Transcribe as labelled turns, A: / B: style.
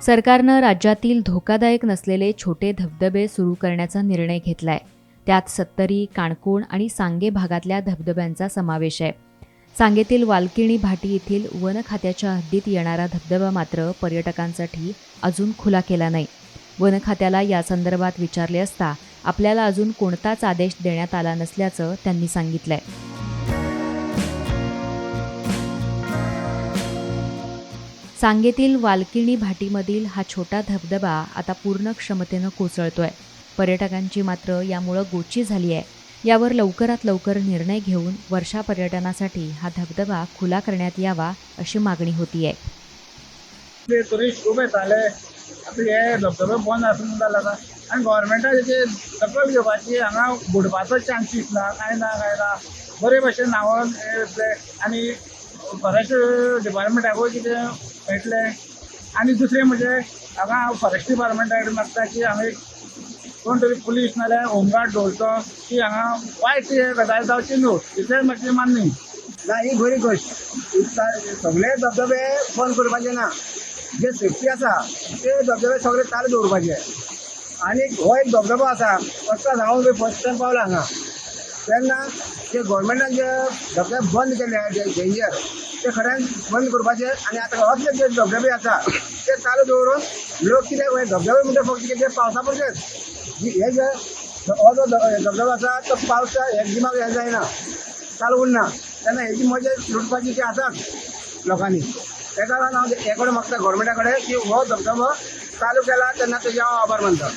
A: सरकारनं राज्यातील धोकादायक नसलेले छोटे धबधबे सुरू करण्याचा निर्णय घेतलाय. त्यात सत्तरी, काणकोण आणि सांगे भागातल्या धबधब्यांचा समावेश आहे. सांगेतील वालकिणी भाटी येथील वन खात्याच्या हद्दीत येणारा धबधबा मात्र पर्यटकांसाठी अजून खुला केला नाही. वन खात्याला यासंदर्भात विचारले असता आपल्याला अजून कोणताच आदेश देण्यात आला नसल्याचं त्यांनी सांगितलंय. सांगेतील वालकिणी भाटीमधील हा छोटा धबधबा आता पूर्ण क्षमतेनं कोसळतोय. पर्यटकांची मात्र यामुळं गोची झाली आहे. यावर लवकरात लवकर निर्णय घेऊन वर्षा पर्यटनासाठी हा धबधबा खुला करण्यात यावा अशी मागणी होतीये.
B: टुरिस्ट खूप येताले. आतां हे धबधबे बंद आसून जाले आतां आनी गोवोरमेंटा तेची दखल घेवपाची. हांगा बुडपाचो चान्सीस ना, कांय ना, कांय ना. बरे भशेन न्हांवन येतले आनी फॉरेस्ट डिपार्टमेंटाकूय कितें मेळटलें. आनी दुसरें म्हणजे हांगा फॉरेस्ट डिपार्टमेंटा कडेन मागता की हांगा एक कोण तरी पुलीस नाल्यार होमगार्ड दवरचो की हांगा वायट गजाल जावची न्हू. इतलेंच म्हाजें मान्य.
C: ना, ही बरी गोश्ट. सगळे धबधबे बंद करपाचे ना, जे सेफ्टी आसा ते धबधबे सगळे चालू दवरपाचे. आनी हो एक धबधबो आसा, फर्स्ट क्लास. हांव फर्स्ट टायम पावला हांगा तेन्ना जे गोवोरमेंटान जे धबधबे बंद केले जे डेंजर, ते खऱ्यान बंद करपाचे. आनी आतां असले जे धबधबे आसा ते चालू दवरून लोक कितें धबधबे म्हणटा फक्त कितें पावसा पुरतेच. हे जे हो जो धबधबो आसा तो पावसा हे गिमाक हें जायना, चालू उरना. तेन्ना हेजी मजा लुटपाची ती आसाच लोकांनी. तेका लागून हांव हे कडेन मागता गोवोरमेंटा कडेन की हो धबधबो चालू केला तेन्ना तेजे हांव आभार मानता.